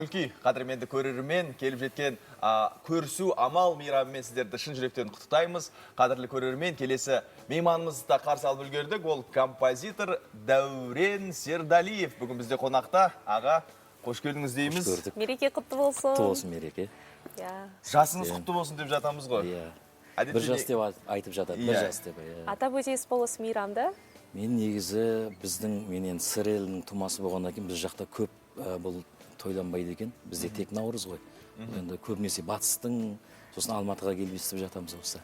Күй, қадірменді көрермен, келіп жеткен көрісу амал мейрамымен сіздерді шын жүректен құттықтаймыз. Қадірлі көрермен, келесі мейманымызды да қарсы алып үлгердік. Ол композитор Дәурен Сердалиев. Бүгін бізде қонақта. Аға, қош келдіңіз дейміз. Көрдік. Мереке құтты болсын. Құтты болсын мереке. Иә. Жасыңыз құтты болсын деп жатамыз ғой. Иә. Әдетте Бір жас деп айтып жатады, бір Иә. жас деп. Иә. Атап өтесіз бол осы мейрамды. Мен негізі біздің, мен енді Сыр елінің тумасы болғаннан кейін, біз жақта көп бұл тойланбайды екен. Бізде тек Наурыз ғой. Бұл енді көбінесе батыстың, сосын Алматыға келіп естіп жатамыз осы.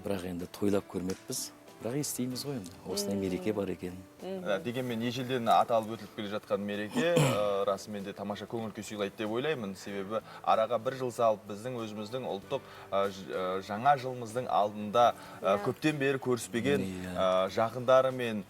Бірақ енді тойлап көрмеппіз. Бірақ естиміз ғой енді. Осындай мереке бар екен. Дегенмен ежелден аталып өтіліп келе жатқан мереке, расымен де тамаша көңіл күй сыйлайды деп ойлаймын. Себебі араға бір жыл салып, біздің өзіміздің ұлттық жаңа жылымыздың алдында көптен бері көріспеген жақындарымен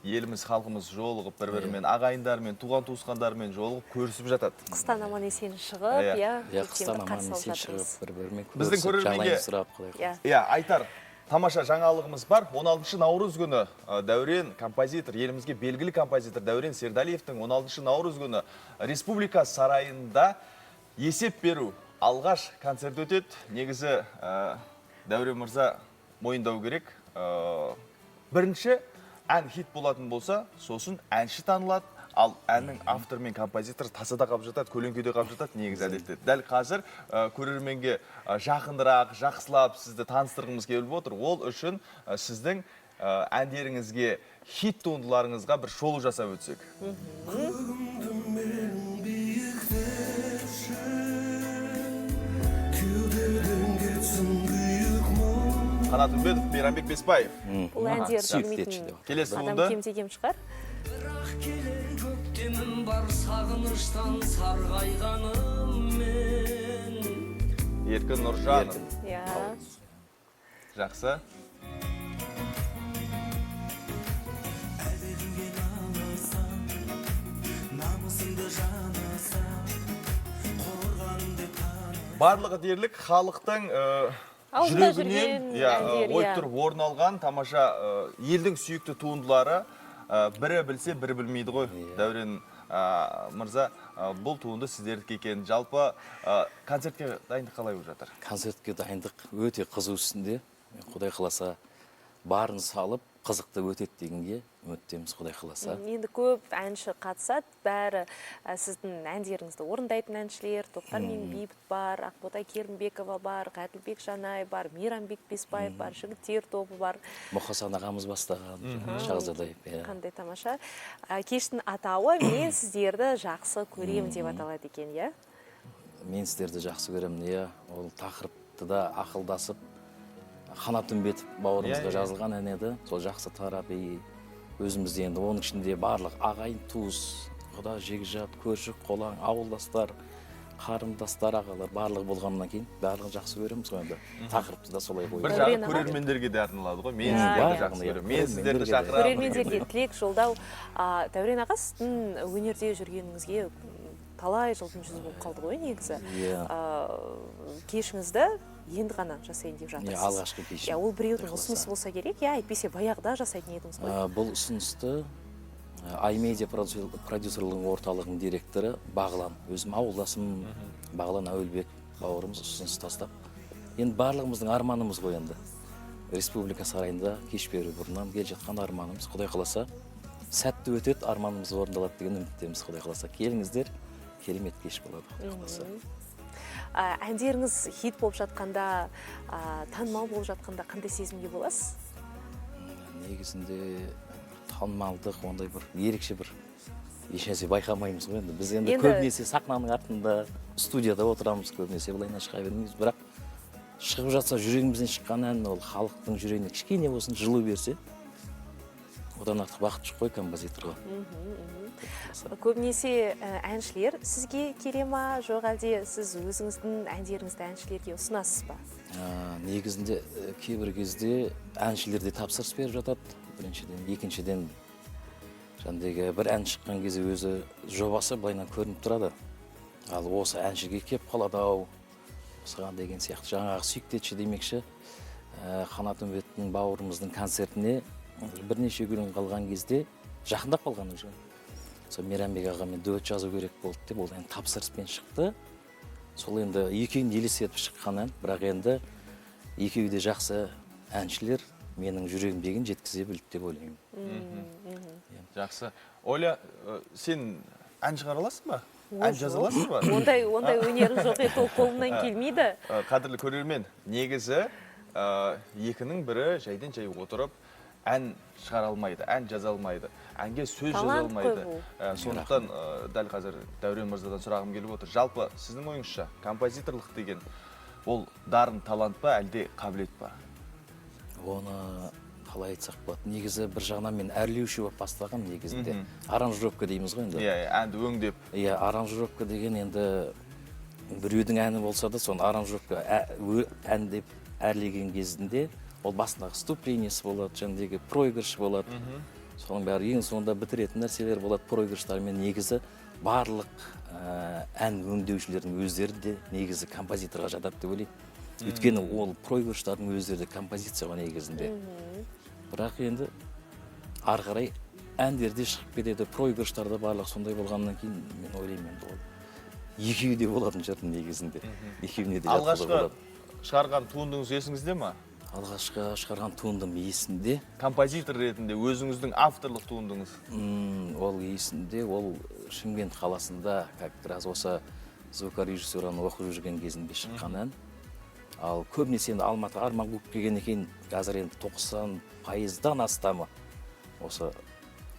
еліміз, халқымыз жолығып, бір бірімен, ағайындарымен, туған туысқандарымен жолығып көрісіп жатады. Қыстан аман есен шығып, Иә. иә, Иә, көктемді қыстан аман қарсы алып есен шығып, жатырмыз. бір-бірімен Біздің көрісіп, көрерменге- жағдайын сұрап, құдай Иә. Иә, айтар тамаша жаңалығымыз бар. 16 наурыз күні Дәурен композитор, елімізге белгілі композитор Дәурен Сердалиевтің 16 наурыз күні Республика сарайында есеп беру алғаш концерт өтеді. Негізі Дәурен мырза, мойындау керек. Бірінші ән хит болатын болса, сосын әнші танылады. Ал әннің авторы мен композиторы тасада қалып жатады, көлеңкеде қалып жатады негізі әдетте. Дәл қазір көрерменге жақынырақ, жақсылап сізді таныстырғымыз келіп отыр. Ол үшін сіздің әндеріңізге, хит туындыларыңызға бір шолу жасап өтсек. Көгімді биіктетші, кеудеден кетсін күйік мұң. Қанат Үмбетов, Мейрамбек Беспаев. Бұл әндерді Сүйікті білмейтін етші деп. Келесі адам туынды. кемде кем шығар. Бірақ келер көктемім бар, сағыныштан сарғайғаныммен. Еркін Нұржанов. Иә. Жақсы. Әлдекімге налысам, намысымды жанасам, қорғаным деп таным. Барлығы дерлік халықтың Аузында жүрегінен, жүрген иә, әндер, ойып иә. тұрып орын алған тамаша елдің сүйікті туындылары. Бірі білсе, бірі білмейді ғой. Дәурен мырза, бұл туынды сіздердікі екен. Жалпы концертке дайындық қалай болып жатыр? Концертке дайындық өте қызу үстінде. Құдай қаласа, барын салып, қызықты өтеді дегенге үміттеміз, құдай қаласа. Енді көп әнші қатысады, бәрі сіздің әндеріңізді орындайтын әншілер. Тоқтар мен Бейбіт бар, Ақбота Керімбекова бар, Ғаділбек Жанай бар, Мейрамбек Беспаев бар, жігіттер тобы бар. Мұқасан ағамыз бастаған, Шахзадаев, иә. Қандай тамаша. Кештің атауы «Мен сіздерді жақсы көремін» деп аталады екен, иә? «Мен сіздерді жақсы көремін», иә. Ол тақырыпты да ақылдасып, Қанат Үмбетов бауырымызға Иә, иә. жазылған ән еді. Сол жақсы тарап, и өзімізде енді оның ішінде барлық ағайын туыс, құда жекжат, көрші қолаң, ауылдастар, қарындастар, ағалар барлығы болғаннан кейін, барлығын жақсы көреміз ғой енді. Тақырыпты да солай Бір қойдық. жағы Дәурен аға. көрермендерге де арналады ғой. «Мен Иә, сіздерді иә. жақсы көремін. Мен сіздерді Көрермендерге де. шақырамын». Көрермендерге тілек жолдау. Дәурен аға, сіздің өнерде жүргеніңізге талай жылдың жүзі болып қалды ғой негізі. Иә. Кешіңізді енді ғана жасайын деп жатырсыз. Иә, алғашқы кешім. Иә, ол біреудің Құдай ұсынысы қаласа. болса керек, иә, әйтпесе баяғыда жасайтын едіңіз ғой. Бұл ұсынысты Аймедиа продюсерлік орталығының директоры Бағлан, өзім ауылдасым Бағлан Әуелбек бауырымыз ұсыныс тастап. Енді барлығымыздың арманымыз ғой енді. Республика сарайында кеш беру бұрыннан келе жатқан арманымыз. Құдай қаласа, сәтті өтеді, арманымыз орындалады деген үміттеміз, құдай қаласа. Келіңіздер, керемет кеш болады, құдай қаласа. Әндеріңіз хит болып жатқанда, танымал болып жатқанда қандай сезімде боласыз? Негізінде танымалдық ондай бір ерекше бір ешнәрсе байқамаймыз ғой енді. Біз енді көбінесе сахнаның артында, студияда отырамыз, көбінесе былайынан шыға бермейміз. Бірақ шығып жатса, жүрегімізден шыққан ән ол халықтың жүрегіне кішкене болсын жылу берсе, одан артық бақыт жоқ қой композиторға. Көбінесе әншілер сізге келе ма, жоқ әлде сіз өзіңіздің әндеріңізді әншілерге ұсынасыз ба? Негізінде кейбір кезде әншілер де тапсырыс беріп жатады, біріншіден. Екіншіден, жаңағыдегі бір ән шыққан кезде өзі жобасы былайынан көрініп тұрады, ал осы әншіге келіп қалады ау осыған деген сияқты. Жаңағы «Сүйікті етші» демекші, Қанат Үмбеттің бауырымыздың концертіне бірнеше күн қалған кезде, жақындап қалған уже. Сол Мейрамбек ағамен дуэт жазу керек болды деп, ол ән тапсырыспен шықты. Сол енді екеуін елестетіп шыққан ән, бірақ енді екеуі де жақсы әншілер, менің жүрегімдегіні жеткізе білді деп ойлаймын. Жақсы. Оля, сен ән шығара аласың ба? Ән жаза аласың ба? Ондай өнерім жоқ еді, ол қолымнан келмейді. Қадірлі көрермен, негізі екінің бірі жайдан жай отырып ән шығара алмайды, ән жаза алмайды, әнге сөз жаза Талант қой алмайды. бұл. Сондықтан дәл қазір Дәурен мырзадан сұрағым келіп отыр. Жалпы сіздің ойыңызша композиторлық деген ол дарын, талант па, әлде қабілет па? Оны қалай айтсақ болады? Негізі бір жағынан мен әрлеуші болып бастағанмын негізінде. Аранжировка дейміз ғой енді. Иә, әнді өңдеп. Иә, аранжировка деген енді біреудің әні болса да, соны аранжировка ән деп әрлеген кезінде ол басындағы вступлениесі болады, жаңағыдегі проигрыш болады. Соның бәрі ең соңында бітіретін нәрселер болады проигрыштармен. Негізі барлық ән өңдеушілердің өздері де негізі композиторға жатады деп ойлаймын. Өйткені ол проигрыштардың өздері де композиция ғой негізінде. Бірақ енді ары қарай әндер де шығып кетеді, проигрыштар да барлық сондай болғаннан кейін мен ойлаймын енді ол екеуі де болатын шығар негізінде. Екеуіне де жатқызуға Алғашқы болады. шығарған туындыңыз есіңізде ма? Алғашқы шығарған туындым есімде. Композитор ретінде өзіңіздің авторлық туындыңыз. Ол есімде, ол Шымкент қаласында как раз осы звукорежиссураны оқып жүрген кезімде шыққан ән. Ал көбінесе енді Алматы арман қуып келгеннен кейін қазір енді 90%-дан астамы осы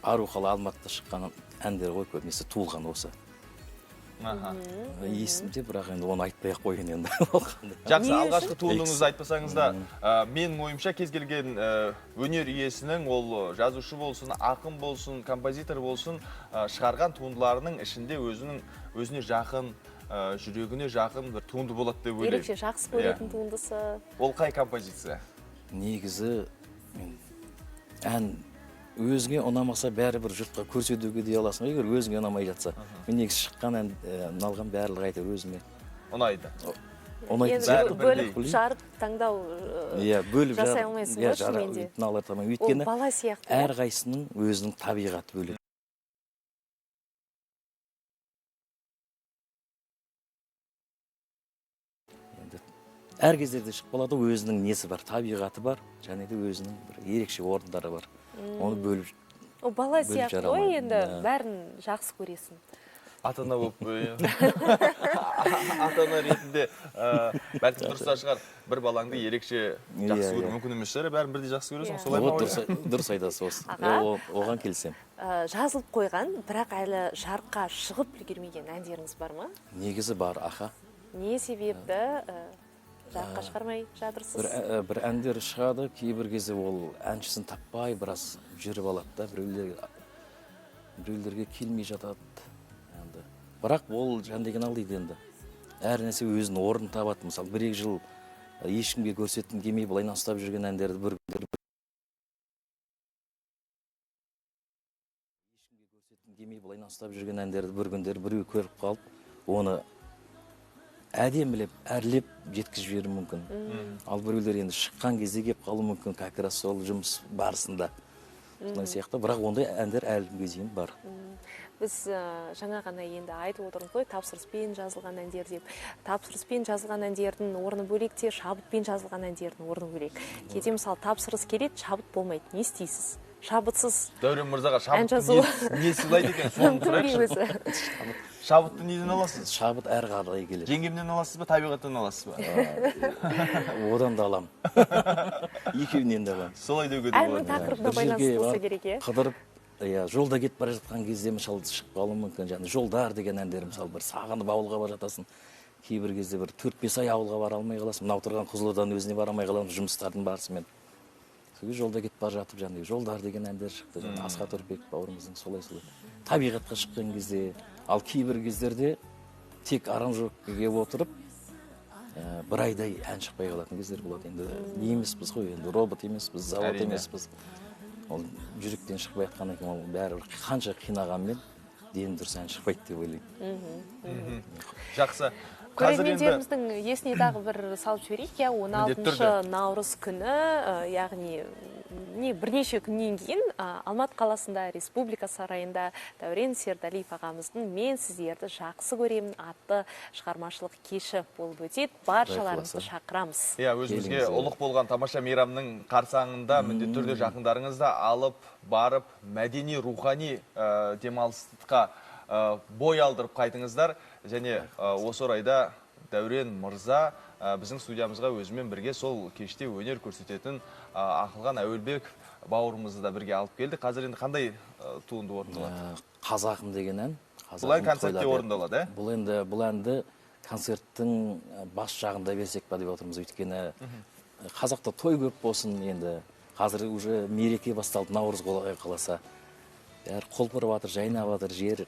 ару қала Алматыда шыққан әндер ғой, көбінесе туылған осы. Есімде, бірақ енді оны айтпай ақ қояйын енді. Ол қандай. Жақсы, Не алғашқы үшін? туындыңызды айтпасаңыз да, менің ойымша кез келген өнер иесінің, ол жазушы болсын, ақын болсын, композитор болсын, шығарған туындыларының ішінде өзіне жақын, жүрегіне жақын бір туынды болады деп ойлаймын. Ерекше жақсы көретін туындысы. Ол қай композиция? Негізі мен ән өзіңе ұнамаса бәрібір жұртқа көрсетуге де аласың ғой, егер өзіңе ұнамай жатса. Мен негізі шыққан ән ұналған барлығы әйтеуір өзіме ұнайды. Ұнайтын Енді сияқты. бөліп жарып таңдау Иә, бөліп жасай жарып, алмайсың иә, ғой шынымен де. мыналар тамам. Ол Өйткені бала сияқты, иә? әрқайсысының өзінің табиғаты бөлек. Енді әр кездерде шығып қалады ғой, өзінің несі бар, табиғаты бар, және де өзінің бір ерекше орындары бар. Оны бөліп Ол бала бөліп сияқты жара ғой алмаймын, енді, да. бәрін жақсы көресің. Ата-ана болып, ата-ана ретінде, бәлкім дұрыс та шығар, бір балаңды ерекше жақсы көру мүмкін емес шығар, бәрін бірдей жақсы көресің, солай ма? Вот дұрыс айтасыз осы. Аға. Оған келісемін. Жазылып қойған, бірақ әлі жарыққа шығып үлгермеген әндеріңіз бар ма? Негізі бар, аха. Не себепті жарыққа шығармай жатырсыз? Бір әндер шығады, кейбір кезде ол әншісін таппай біраз жүріп алады да, біреулерге келмей жатады. Енді. Бірақ ол жан деген ал дейді енді. Әр нәрсе өзінің орнын табады. Мысалы, бір-екі жыл ешкімге көрсеткім келмей, былайынан ұстап жүрген әндерді бір күндері ешкімге көрсеткім келмей, былайынан ұстап жүрген әндерді бір күндері біреу көріп қалып, оны әдемілеп, әрлеп жеткізіп жіберуі мүмкін. Ал біреулер енді шыққан кезде келіп қалуы мүмкін, как раз сол жұмыс барысында. Сондай сияқты, бірақ ондай әндер әлі күнге дейін бар. Біз жаңа ғана енді айтып отырмыз ғой, тапсырыспен жазылған әндер деп. Тапсырыспен жазылған әндердің орны бөлек те, шабытпен жазылған әндердің орны бөлек. Кейде мысалы тапсырыс келеді, шабыт болмайды. Не істейсіз? Шабытсыз Дәурен мырзаға ән шабытты жазу. не сыйлайды екен, соны Кімге сұрайықшы. өзі? Шабытты неден аласыз? Шабыт әр қарай келеді. Жеңгемнен аласыз ба, табиғаттан аласыз ба? Одан да аламын. Екеуінен де аламын. Солай деуге де Әннің болады. тақырыбына Бір жерге байланысты болса барып керек, иә? Қыдырып, иә, жолда кетіп бара жатқан кезде мысалы шығып қалуы мүмкін. Және жолдар деген әндер мысалы бір сағынып ауылға бара жатасың. Кейбір кезде бір 4-5 ай ауылға бара алмай қаласың. Мынау тұрған Қызылорданың өзіне бара алмай қаламыз жұмыстардың барысымен. Сол кезде жолда кетіп бара жатып жаңағы жолдар деген әндер шықты. Жаңағы Асхат Үрпек бауырымыздың солай солай. Табиғатқа шыққан кезде, ал кейбір кездерде тек аранжировкаға отырып, бір айдай ән шықпай қалатын кездер болады. Енді не емеспіз ғой, енді робот емеспіз, завод емеспіз. Ол жүректен шықпай жатқаннан кейін ол бәрібір қанша қинағанмен дені дұрыс ән шықпайды деп ойлаймын. Жақсы. Қазір енді Көрермендеріміздің есіне тағы бір салып жіберейік, иә, он Міндетті алтыншы түрде. наурыз күні, яғни Міне, бірнеше күннен кейін Алматы қаласында, Республика сарайында Дәурен Сердалиев ағамыздың «Мен сіздерді жақсы көремін» атты шығармашылық кеші болып өтеді. Баршаларыңызды Қаласа. шақырамыз. Иә, өзімізге Келіңіздер. ұлық болған тамаша мейрамның қарсаңында міндетті түрде жақындарыңызды алып барып, мәдени, рухани демалысқа бой алдырып қайтыңыздар. Және осы орайда Дәурен мырза біздің студиямызға өзімен бірге сол кеште өнер көрсететін Ақылған Әуелбеков бауырымызды да бірге алып келді. Қазір енді қандай туынды орындалады? «Қазағым» деген ән. Бұл ән «Қазағым» концертте тойлар деп. орындалады, ә? Бұл енді, бұл әнді концерттің бас жағында берсек па деп отырмыз, өйткені қазақта той көп болсын. Енді қазір уже мереке басталды, наурыз, құдай қаласа, бәрі құлпырып жатыр, жайнап жатыр, жер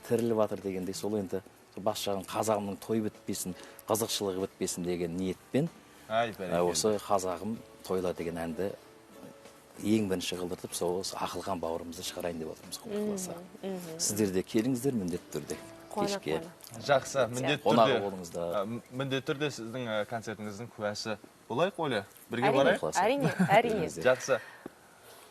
тіріліп жатыр дегендей. Сол енді бас жағын «Қазағымның той бітпесін, қызықшылығы бітпесін» деген ниетпен Ай, бәрекелді. осы «Қазағым тойла» деген әнді ең бірінші қылдыртып, сол осы Ақылған бауырымызды шығарайын деп отырмыз, құдай қаласа. Сіздер де келіңіздер міндетті түрде Қуана, кешке. қуана. Жақсы, міндетті Қонағы түрде. болыңыздар. Міндетті түрде сіздің концертіңіздің куәсі болайық, Оля. Бірге Әрине, барайық. Қаласа. әрине, әрине. Келіңіздер. Жақсы.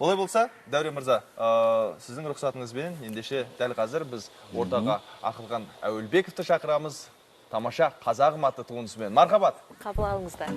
Олай болса, Дәурен мырза, сіздің рұқсатыңызбен ендеше дәл қазір біз ортаға Ақылған Әуелбековті шақырамыз. Тамаша «Қазағым» атты туындысымен. Мархабат! Қабыл алыңыздар.